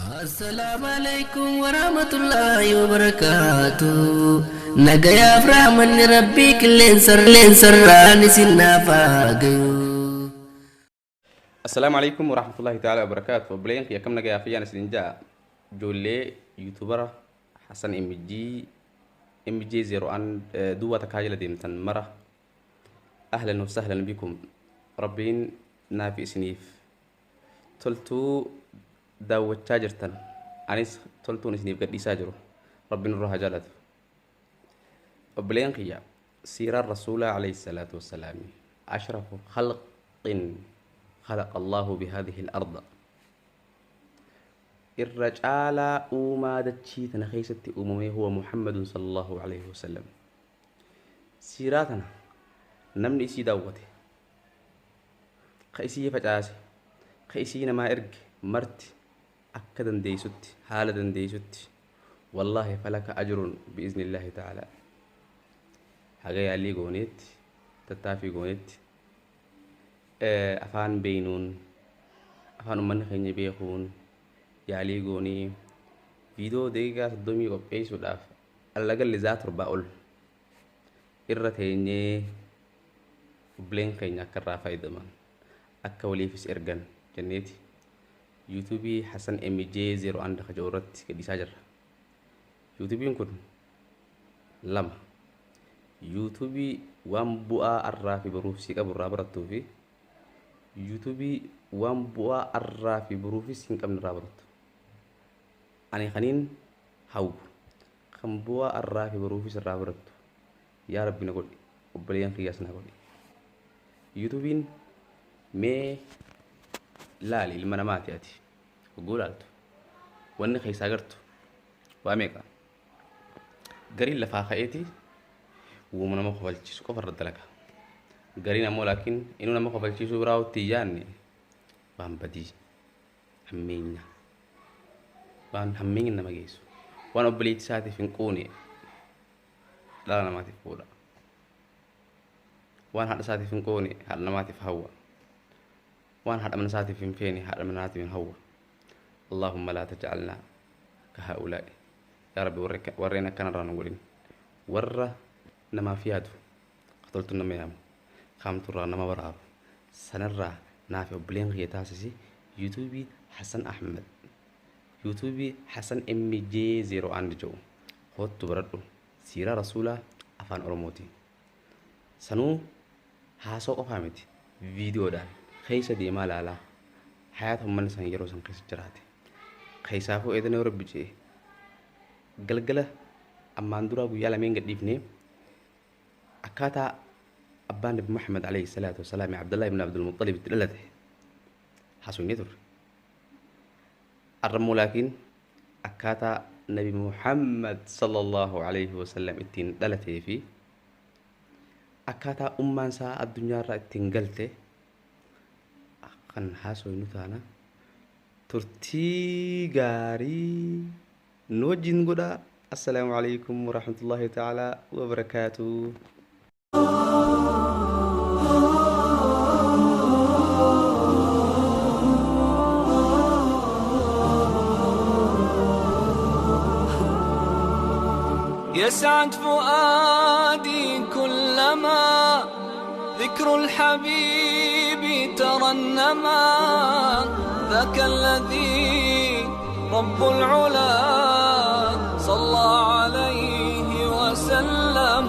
Assalaamu alaikum warahmatullahi wabarakaatu. Nagayaaf rahmanni rabbii qilleensarraan isin naaf haa gayu. Assalaamu alaikum warahmatullahi ta'ala wabarakaatu. Obboleen kiyya, akkam nagayaa fayyaan isin ja'a? Ijoollee YouTubera Hassan MG MJ 01 duwwaa takkaa jala deemtan mara, ahlan wa sahlan bikum. Rabbiin naafi isiniif toltuu daawwachaa jirtan, anis toltuun isiniif gadhiisaa jiru, Rabbiin nurraa haa jaalatu. Obboleen kiyya, siiraan Rasuulaa alayhi salaatu wassalaami, ashrafu khalqin khalaqa Allahu bihadhihi al-arda, irra caalaa uumaa dachii tana keessatti uumamee, huwa Muhammadun sallallahu alayhi wasallam. Siiraa tana namni isii daawwate, ka isii facaase, ka isii namaa erge marti, akka dandeeysutti, haala dandeeysutti, wallaahi falaka ajrun biiznillaahi ta'ala. Haga yaalii gooneetti, tattaaffii goonetti, afaan beeynuun, afaan ummanni keenya beekuun yaalii goonee, viidiyoo daqiiqaa 30 qopheessuudhaaf allagalli zaa 7 ol irra teenyee, obboleen keenya akka irraa fayyadaman, akka waliifis ergan jenneeti YouTubeii Hassan MJ 01 kaja'u irratti gadhiisaa jirra. YouTubeiin kun lama: YouTubeii waan bu'aa arraa fi boruuf sii qabu irraa barattuu fi YouTubeii waan bu'aa arraa fi boruufis hin qabne irraa barattu. Ani kaniin hawwu kan bu'aa arraa fi boruufis irraa barattu yaa Rabbi na godhi, obboleeyyan kiyyaas na godhi. YouTubeiin mee laali, ilma namaati ati hogguu laaltu wanni keessaa gartu waa meeqa? Gariin lafaa ka'eeti uuma nama kofalchiisu qofa irra dalaga. Gariin ammoo laakiin inuu nama kofalchiisuu biraa itti hin yaadne, waan badii, hammeenya, waan hammeenya nama geessu, waan obboleettii isaatiif hin quune dhala namaatiif fuudha, waan haadha isaatiif hin quune haadha namaatiif hawwa, waan haadha mana isaatiif hin feene haadha manaatiif hin hawwa. Allahumma laa tajcalnaa ka haa'ulaa'i. Yaa Rabbi, warreen akkanarraa nu godhin. Warra namaaf yaadu, ka toltu nama yaamu, kaamturraa nama baraaru, sanarraa naafi obboleen kiyya taasisi. YouTubeii Hassan Ahmed, YouTubeii Hassan MJ 01 jedhu koottu baradhu siiraa Rasuulaa afaan Oromootiin. Sanuu haasoo qofaa miti, viidiyoodhaan keessa deemaa laalaa hayaata ummanni san yeroo san keessa jiraate. Keessaafuu eedana yoo Rabbi je'e galgala ammaan duraa guyyaa lameen gadhiifnee, akkaataa abbaan Nabi Muhammad alayhi salaatu wasalaam Abdullah ibn Abdul Muttalib itti dhalate haasofnee turre. Arrammoo laakiin akkaataa Nabi Muhammad sallallahu alayhi wasallam ittiin dhalatee fi akkaataa ummaan isaa addunyaarraa ittiin galte kan haasofnu taana. Turtii gaarii nu wajjin godhaa. Assalaamu alaikum warahmatullahi ta'ala wabarakaatuh. يسعد فؤادي كلما ذكر الحبيب ترنما، ذاك الذي رب العلا صلى عليه وسلم،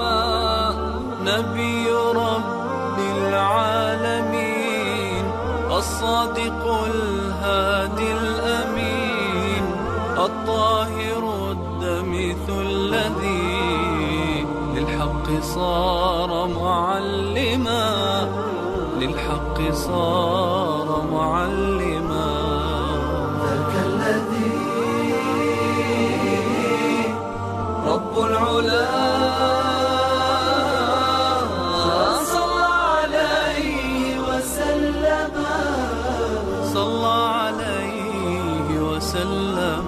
نبي رب العالمين، الصادق الهادي الأمين، الطاهر الدمث الذي للحق صار معلما، للحق صار معلما، ذاك الذي رب العلا صلى عليه وسلم، صلى عليه وسلم.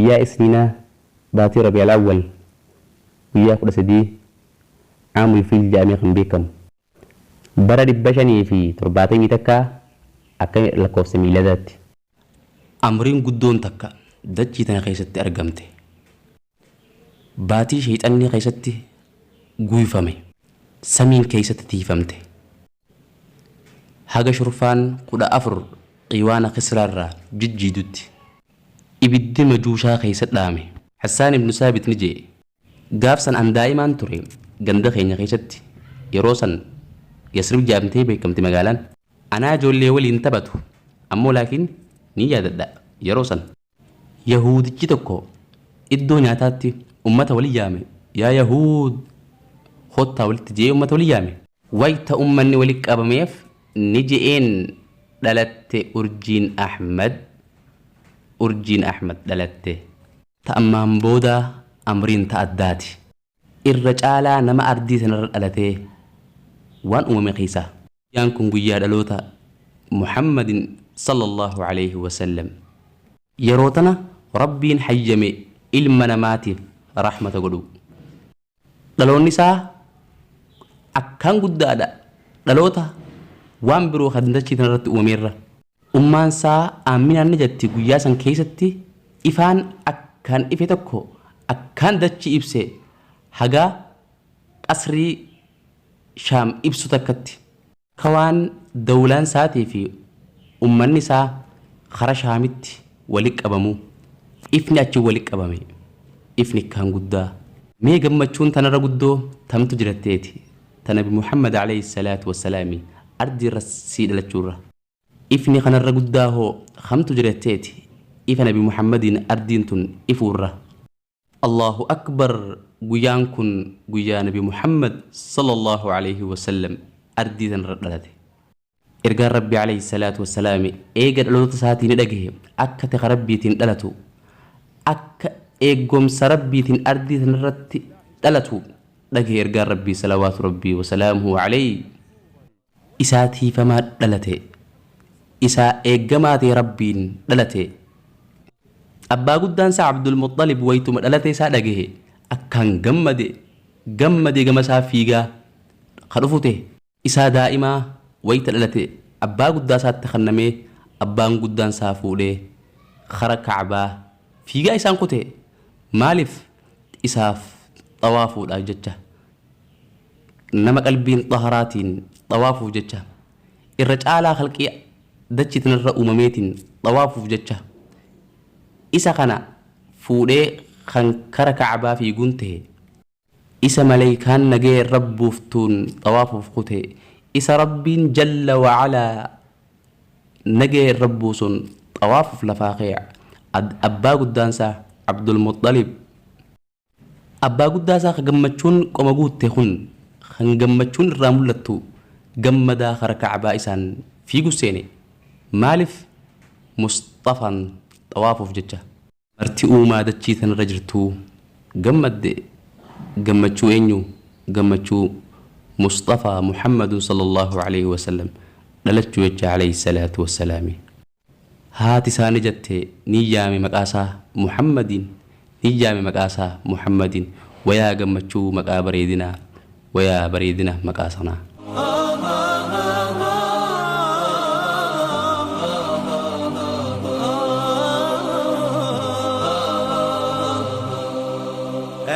Guyyaa Isniinaa baatii Rabii'al Awwal guyyaa 13 Caamul Fiil jedhamee kan beekamu. Bara 571 akka lakkoofsa miiladaatti. Amriin guddoon takka dachii tana keessatti argamte. Baatii sheyxanni keessatti guuyfame. Samiin keessatti tiifamte. Haga shurfaan 14 qiiwaana Kisraarraa jijjiidutti. Ibiddi majuushaa keessa dhaame. Hassaan ibnu Saabit ni je'e. Gaaf san an daa'imaan ture ganda keenya keessatti yeroo san Yasrib ja'amtee beekamti magaalaan. Anaa joollee waliin taphatu ammoo laakiin niin yaadadha yeroo san. Yahuudichi tokko iddoo nyaataatti ummata wali yaame yaa yahuud kottaa walitti je'ee ummata wali yaame. Wayta ummanni wali qabameef ni je'een dhalatte urjiin Ahmad urjiin Ahmad dhalatte. Ta ammaan boodaa amriin ta addaati. Irra caalaa nama ardii tanarra dhalatee waan uumame keessaa. Guyyaan kun guyyaa dhaloota Muhammadin sallallaahu aleyhi wa sallam. Yeroo tana Rabbiin hayyame ilma namaatiif rahmata godhuu. Dhaloonni isaa akkaan guddaadha dhaloota waan biroo kan dachii tanarratti uumameerra. Ummaan isaa Aaminaan ni jetti guyyaa san keessatti ifaan akkaan ife tokko akkaan dachii ibse haga qasrii Shaam ibsu takkatti. Akka waan dawlaan isaatii fi ummanni isaa kara Shaamitti wali qabamuu ifni achi wali qabame. Ifni akkaan guddaa. Mee gammachuun tanarra guddoo tamtu jiratteeti ta nabi Muhammad aleyhi salaatu wassalaami ardiirra sii dhalachuurra. Ifni kanarra guddaa hoo kamtu jiratteeti ifa nabi Muhammadiin ardiin tun ifuurra. Allaahu Akbar guyyaan kun guyyaa nabi Muhammad sallallaahu aleyhi wasallam ardii tanarra dhalate. Ergaan Rabbii aleyhi salaatu wassalaami eega dhaloota isaatii ni dhagahe akka tika Rabbiitiin dhalatu akka eeggomsa Rabbiitiin ardii tanarratti dhalatu dhagahe ergaan Rabbii salawaatu Rabbii wasalaamuhu aleyhi. Isaa tiifamaa dhalate. Isaa eeggamaa ta'e Rabbiin dhalate. Abbaa guddaan isaa Abdulmuxxalib waytuma dhalate isaa dhagahe akkaan gammade gammadee gama isaa fiigaa ka dhufu ta'e. Isaa daa'imaa wayta dhalate abbaa guddaa isaatti kannamee abbaan guddaan isaa fuudhee kara Ka'baa fiigaa isaan kute. Maaliif? Isaaf xawaafuudhaaf jecha. Nama qalbiin xaharaatiin xawaafuuf jecha, irra caalaa khalqii dachii tanarra uumameetiin xawaafuuf jecha, isa kana fuudhee kan kara Ka'baa fiiguun tahe, isa maleykaan nagaya irra buuftuun xawaafuuf kute, isa Rabbiin jalla wa'alaa nagaya irra buusuun xawaafuuf lafaa ka'e, abbaa guddaan isaa Abdulmuxxalib. Abbaa guddaa isaa ka gammachuun qoma guutte kun kan gammachuun irraa mul'attu gammadaa kara Ka'baa isaan fiigu seene. Maalif? Musxafaan xawaafuuf jecha. Marti uumaa dachii tanarra jirtuu gammadde gammachuu eenyu? Gammachuu Musxafaa Muhammadun sallallaahu aleyhi wasallam dhalachuu jecha aleyhi salaatu wassalaami. Haati isaa ni jatte, Nin yaame maqaa isaa Muhammadiin, nin yaame maqaa isaa Muhammadiin, wayaa gammachuu maqaa bareedinaa, wayaa bareedina maqaa sanaa.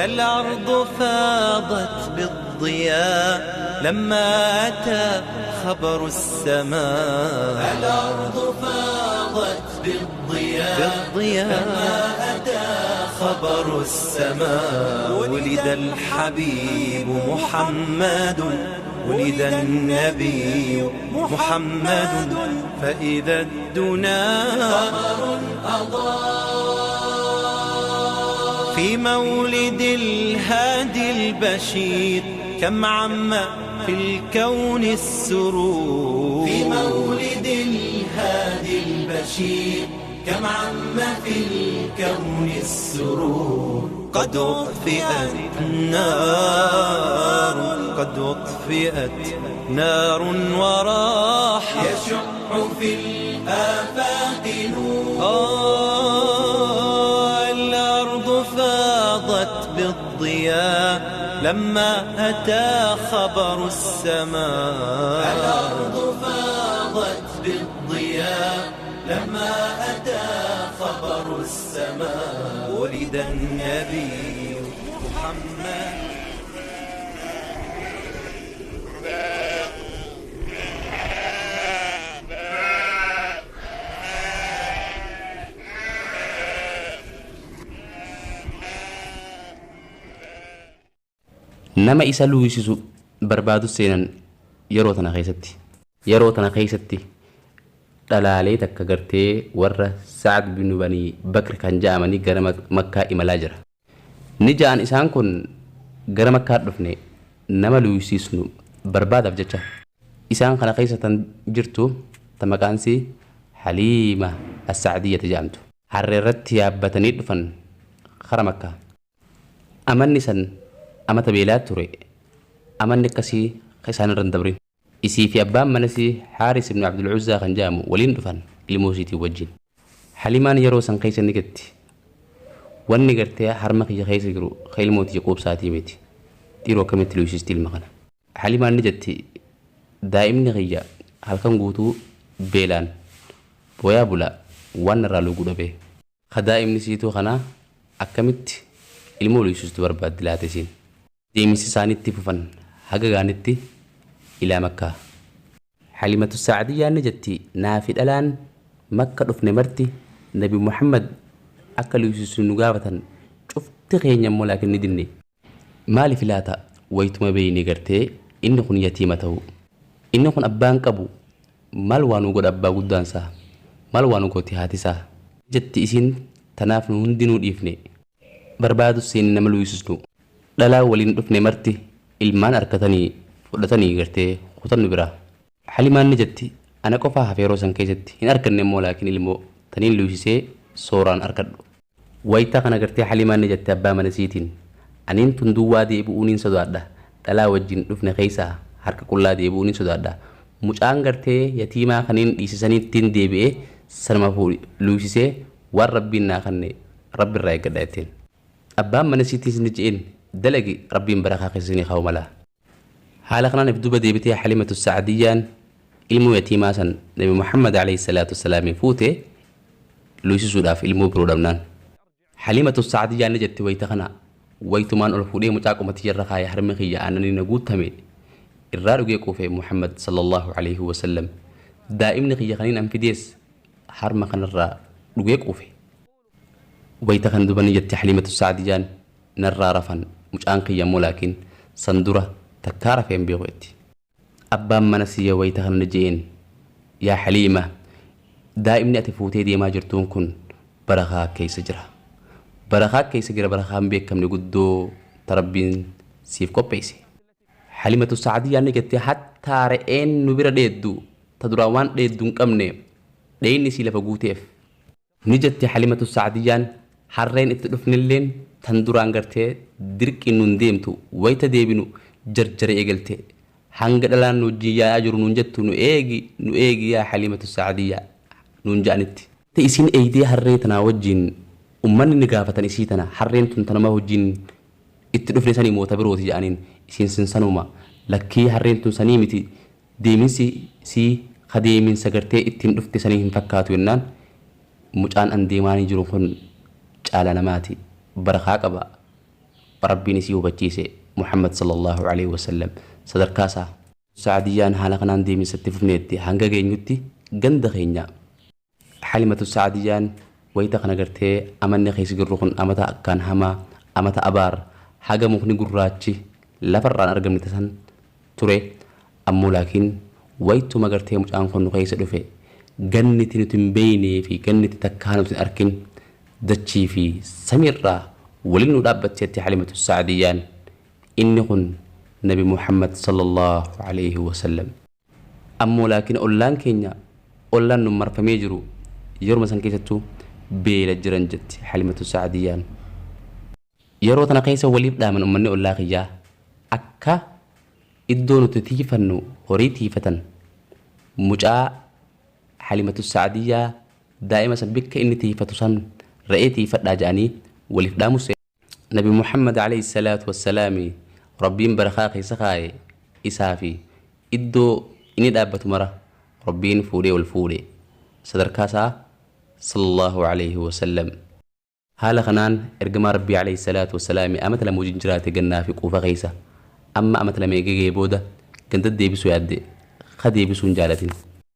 الأرض فاضت بالضياء لما أتى خبر السماء الأرض فاضت بالضياء لما أتى خبر السماء ولد الحبيب محمد ولد النبي محمد فإذا الدنا قمر أضاء في مولد الهادي البشير كم عم في الكون السرور في مولد الهادي البشير كم عم في الكون السرور قد أطفئت نار قد أطفئت نار وراح يشع في الآفاق نور. فاضت بالضياء لما أتى خبر السماء. الأرض فاضت بالضياء لما أتى خبر السماء. ولد النبي محمد. Nama isa luwisisu barbaadu seenan yeroo tana keessatti. Yeroo tana keessatti dhalaalee takka gartee warra Sa'ad bin Banii Bakr kan ja'amanii gara Makkaa imalaa jira. Ni ja'an isaan kun gara Makkaa dhufne nama luwisiisnu barbaadaaf jecha. Isaan kana keessa tan jirtu ta maqaan isii Haliima As-Sa'diyyati ja'amtu. Harree irratti yaabbatanii dhufan kara Makkaa. Amanni san amata beelaa ture. Amanni akkasii isaan irra hin dabrin. Isii fi abbaan mana isii Haaris ibn Abdul Uzzaa kan jedhamu waliin dhufan ilmoo isiitiin wajjin. Haliimaan yeroo san keessa ni jetti. Wanni gartee harma kiyya keessa jiru ka ilmoo tiyya quubsaatii miti. Dhiiroo akkamitti luusisti ilma kana. Haliimaan ni jetti daa'imni kiyya halkan guutuu beelaan booyaa bula waan narraa luuguu dhabee. Ka daa'imni siituu kanaa akkamitti ilmoo luusistu barbaaddi laata isiin. Deemsi isaanii itti fufan haga gaanitti ilaa Makkaa. Halimatu Sa'adiyyaan ni jetti naafi dhalaan Makka dhufne marti Nabi Muhammad akka luusisu nu gaafatan cufti keenya immoo laakiin ni dinne. Maaliif laata wayituma beeyne gartee inni kun yatiima ta'u. Inni kun abbaan qabu maal waa nu godha abbaa guddaan isaa maal waa nu gooti haati isaa. Jetti isiin tanaaf nu hundinuu dhiifne. Barbaadu seenne nama luuysisnu. Dhalaa waliin dhufne marti ilmaan arkatanii fudhatanii gartee kutan nu biraa. Halimaan ni jetti ana qofaa hafe yeroo san keessatti hin arkanne immoo laakiin ilmoo taniin luuysisee sooraan arkadhu. Wayta kana gartee Halimaan ni jette abbaa mana isiitiin aniin tun duwwaa deebi'uu niin sodaadha dhalaa wajjin dhufne keessaa harka qullaa deebi'uu niin sodaadha mucaan gartee yatiimaa kaniin dhiisisaniittiin deebi'ee sanuma luuysisee waan rabbiin naa kanne rabbi irraa eeggadha jetteen. Abbaan mana isiitiis ni je'een dalagi rabbiin barakaa keessa isinii kaa'u mala. Haala kanaan if duuba deebitee Halimatu Sa'adiyyaan ilmoo yatiimaa san Nabi Muhammad alayhi salaatu wassalaamii fuute luysisuudhaaf ilmoo biroo dhabnaan. Halimatu Sa'adiyyaan ni jette wayta kana waytumaan ol fuudhee mucaa qoma tiyya irra kaaye harmi kiyya aannanii na guuttame irraa dhugee quufe Muhammad sallallahu alayhi wasallam daa'imni kiyya kaniin an fidees harma kanarraa dhugee quufe. Wayta kana duba ni jette Haliimatu Sa'diyyaan narraa rafan mucaan kiyya ammoo laakiin san dura takkaa rafee hin beeku jetti. Abbaan mana siyya wayta kana ni je'een yaa Haliima daa'imni ati fuutee deemaa jirtuun kun barakaa keessa jira. Barakaa keessa jira barakaa hin beekamne guddoo ta Rabbiin siif qopheesse. Halimatu Sa'diyyaan ni jette hattaa re'een nu bira dheeddu ta duraan waan dheeddu hin qabne dheeyni isii lafa guuteef. Ni jette Halimatu Sa'diyyaan harreen itti dhufnilleen tan duraan gartee dirqiin nuun deemtu wayta deebinu jarjara eegalte hanga dhalaan nu wajjin yaa'aa jiru nuun jettu nu eegi nu eegi yaa Halimatu Sa'diyyaa nuun ja'anitti. Isiin eeydee harree tanaa wajjin ummanni ni gaafatan isii tana harreen tun tanuma wajjin itti dhufne sanii moo ta birooti ja'aniin isiin sin sanuma lakkii harreen tun sanii miti deeminsi sii ka deeminsa gartee ittiin dhufte sanii hin fakkaatu jennaan mucaan an deemaanii jiru kun caala namaati barakaa qaba Rabbiin isii hubachiise Muhammad sallallahu alaihi wasallam sadarkaa isaa. Sa'adiyyaan haala kanaan deeminsa itti fufneetti hanga geenyutti ganda keenya. Halimatu Sa'adiyyaan wayita kana gartee amanni keessa jirru kun amata akkaan hamaa amata abaar haga mukni gurraachi lafarraan argamne tasan ture ammoo laakiin waytuma gartee mucaan kun nu keessa dhufe ganniti nuti hin beeynee fi ganniti takkaa nuti hin arkin dachii fi samiirraa waliin nu dhaabbatteetti Halimatu Sa'adiyyaan inni kun Nabi Muhammad sallallahu alaihi wasallam. Ammoo laakiin ollaan keenya ollaan nu marfamee jiru yeruma san keessattuu beela jiran jetti Halimatu Sa'adiyyaan. Yeroo tana keessa waliif dhaaman ummanni ollaa kiyyaa akka iddoo nuti tiifannu horii tiifatan mucaa Halimatu Sa'adiyyaa daa'ima san bikka inni tiifatu san re'ee tiifadhaa jedhanii Waliif dhaamu seena. Nabi Muhammad alayhi salaatu wassalaami Rabbiin barakaa keessa kaaye isaa fi iddoo inni dhaabbatu mara Rabbiin fuudhee ol fuudhe sadarkaa isaa sallallahu alayhi wasallam. Haala kanaan ergamaa Rabbii alayhi salaatu wassalaami amata 2 wajjin jiraate gannaa fi quufa keessa. Amma amata 2 eega gahee booda ganda deebisuu yaadde ka deebisuu hin jaalatin.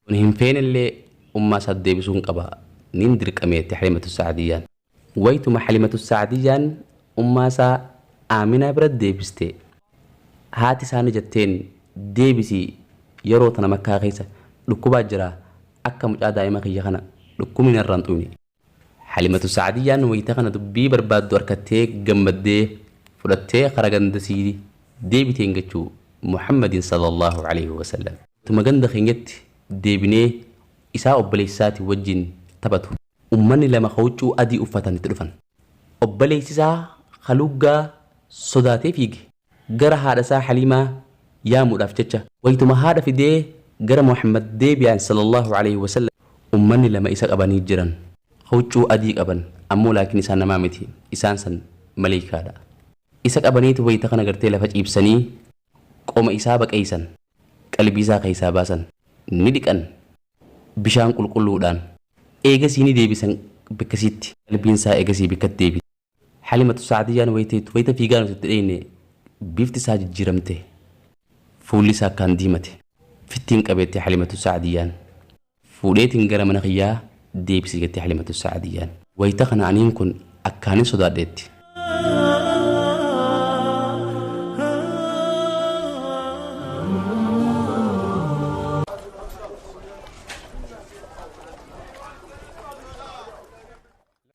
Kun hin feenellee ummaa isaat deebisuun qaba nin dirqame jette Halimatu Sa'diyyaan. Waytuma Halimatu Sa'diyyaan ummaa isaa Aaminaa bira deebiste haati isaa ni jetteen deebisi yeroo tana Makkaa keessa dhukkubaa jira akka mucaa daa'ima kiyya kana dhukkubni narraa hin xuyne. Halimatu Sa'diyyaan wayta kana dubbii barbaaddu arkattee gammaddee fudhattee kara ganda sii deebiteen gachuu Muhammadin sallallahu aleyhi wasallam. Tuma ganda keenyatti deebinee isaa obboleessa isaatiin wajjin taphatu. Ummanni lama ka huccuu adii uffatan itti dhufan. Obboleessi isaa ka luggaa sodaatee fiige. Gara haadha isaa Haliimaa yaamuudhaaf jecha. Waytuma haadha fidee gara Muhammad deebi'an sallallahu aleyhi wasallam ummanni lama isa qabanii jiran. Ka huccuu adii qaban ammoo laakiin isaan namaa miti isaan san maleeykaadha. Isa qabaniiti wayta kana gartee lafa ciibsanii qoma isaa baqeysan, qalbii isaa keessaa baasan, ni dhiqan bishaan qulqulluudhaan, eegasii ni deebisan bakka isiitti. Qalbiin isaa eegasii bakkatti deebite. Halimatu Sa'diyyaan wayta fiigaa nuti itti dheyne bifti isaa jijjiiramte, fuulli isaa akkaan diimate. Fittiin qabeette Halimatu Sa'diyyaan. Fuudheetiin gara mana kiyyaa deebisi jette Halimatu Sa'diyyaan. Wayta kana aniin kun akkaanin sodaadhe jetti.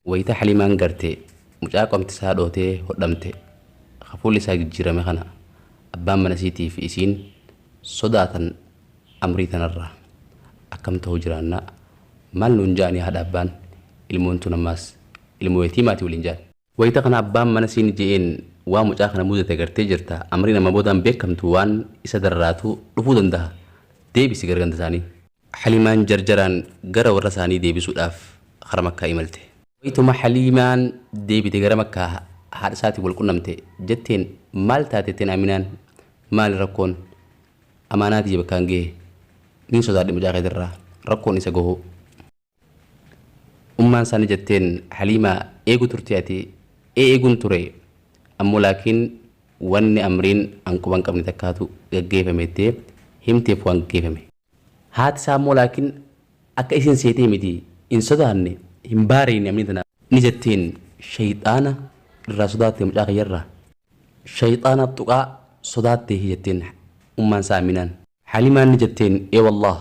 Wayta Haliimaan garte mucaa qomti isaa dhootee hodhamte ka fuulli isaa jijjiirame kana abbaan mana isiitii fi isiin sodaatan amrii tanarraa akkam tahuu jiraanna maal nuun ja'anii haadha abbaan ilmoon tun ammaas ilmoo yatiimaati waliin ja'an. Wayta kana abbaan mana isii ni je'een waan mucaa kana mudate gartee jirta amriin amma boodaan beekkamtu waan isa dararaatu dhufuu dandaha deebisi gara ganda isaanii. Haliimaan jarjaraan gara warra isaanii deebisuudhaaf kara Makkaa imalte. Waytuma Haliimaan deebite gara Makkaa haadha isaatiin wal qunnamte jetteen maal taate jetteen Aaminaan maali rakkoon amaanaa tiyya bakkaan gahe nin sodaadhe mucaa keetirraa rakkoon isa gahuu. Ummaan isaa ni jetteen Haliimaa eegu turte ati ee eegun ture ammoo laakiin wanni amriin an quba hin qabne takkaatu gaggeefame jettee himteef waan gaggeefame. Haati isaa ammoo laakiin akka isin seetee miti hin sodaanne hin baareyne amrii tana. Ni jetteen sheyxaana irraa sodaatte mucaa kiyyarraa sheyxaana tuqaa sodaatteehi jetteen ummaan isaa Aaminaan. Haliimaan ni jetteen ee wallaah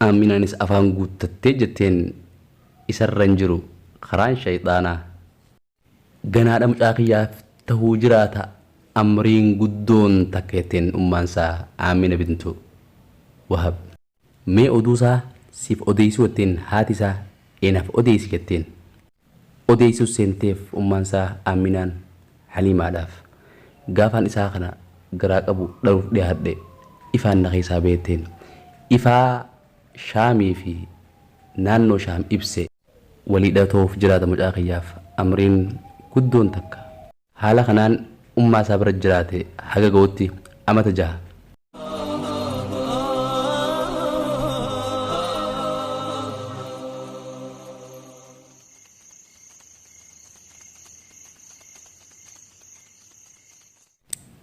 Aaminaanis afaan guuttattee jetteen isarra hin jiru karaan shayxaanaa. Ganaadha mucaa kiyyaaf tahuu jiraata amriin guddoon takka jetteen ummaan isaa Aamina bintu Wahab. Mee oduu isaa siif odeeysuu jetteen haati isaa ee naaf odeeysi jetteen. Odeeysuus seenteef ummaan isaa Aaminaan Haliimaadhaaf. Gaafaan isaa kana garaa qabu dhaluuf dhiyaadhe ifaan na keessaa bahe jetteen. Ifaa Shaamii fi naannoo Shaam ibse. Walii dhatoof jiraata mucaa kiyyaaf amriin guddoon takka. Haala kanaan ummaa isaa bira jiraate haga gahutti amata jaha.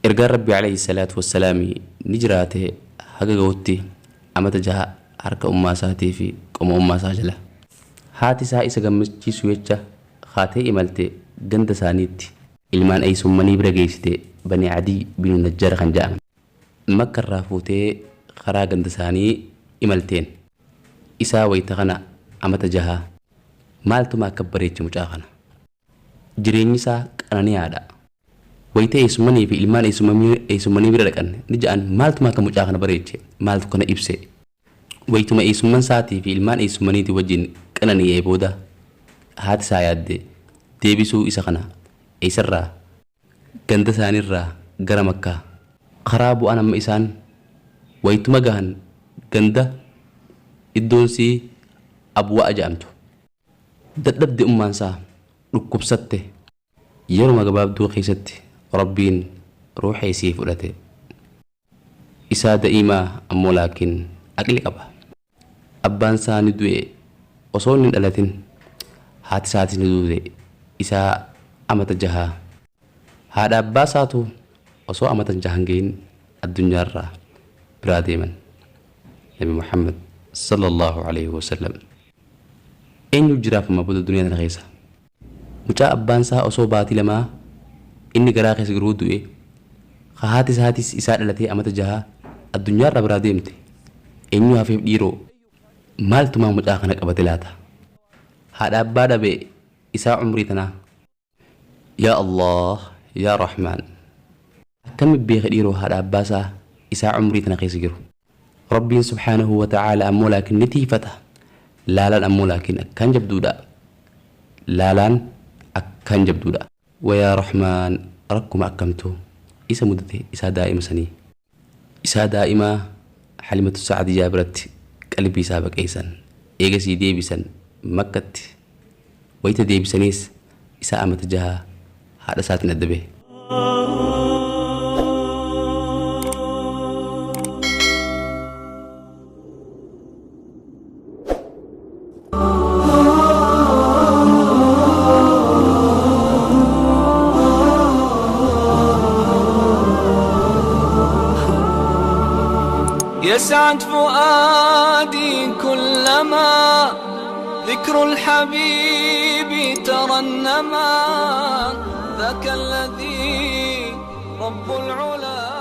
Ergaan Rabbii alayhi salaatu wassalaami ni jiraate haga gahutti amata jaha harka ummaa isaatii fi qoma ummaa isaa jala. Haati isaa isa gammachiisuu jecha kaatee imalte ganda isaaniitti. Ilmaan eeysummanii bira geeysite Bani Adiy binu Najjara kan ja'aman. Makka irraa fuutee karaa ganda isaanii imalteen. Isaa wayta kana amata jahaa. Maaltuma akka bareeche mucaa kana. Jireenyi isaa qanani'aadha. Wayta eessummanii fi ilmaan eessummanii bira dhaqan ni ja'an maaltuma akka mucaa kana bareeche maaltu kana ibse. Waytuma eessumman isaatii fi ilmaan eessummaniitii wajjin qanani'ee booda haati isaa yaadde deebisuu isa kana eessarraa ganda isaaniirraa gara Makkaa karaa bu'an amma isaan waytuma gahan ganda iddoon sii Abwa'a ja'amtu. Dadhabde ummaan isaa. Dhukkubsatte. Yeruma gabaabduu keessatti Rabbiin ruuha isii fudhate. Isaa da'iimaa ammoo laakiin aqli qaba. Abbaan isaa ni du'e osoo inni hin dhalatin. Haati isaatis ni duute isaa amata jahaa. Haadha abbaa isaatu osoo amata jaha hin gahin addunyaarraa biraa deeman. Nabi Muhammad sallallahu alaihi wasallam. Eenyu jiraaf amma booda duniyaa tana keessa? Mucaa abbaan isaa osoo baatii lamaa inni garaa keessa jiruu du'e, ka haati isaatis isaa dhalatee amata jahaa addunyaarraa biraa deemte. Eenyu hafeef dhiiroo? Maaltumaa mucaa kana qabate laata? Haadha abbaa dhabe isaa umrii tanaa. Yaa Allah yaa Rahmaan. Akkami beeke dhiiroo haadha abbaa isaa isaa umrii tana keessa jiru? Rabbiin subhaanahu wa ta'aala ammoo laakiin ni tiiyfata. Laalaan ammoo laakiin akkaan jabduudha. Laalaan akkaan jabduudha. Wa yaa Rahmaan rakkuma akkamtu isa mudate isaa daa'ima sanii. Isaa daa'imaa Halimatu Sa'adiyyaa biratti qalbii isaa baqeeysan. Eegasii deebisan Makkatti. Wayta deebisaniis isaa amata jahaa haadha isaatiin adda bahe. يسعد فؤادي كلما ذكر الحبيب ترنما ذاك الذي رب العلا.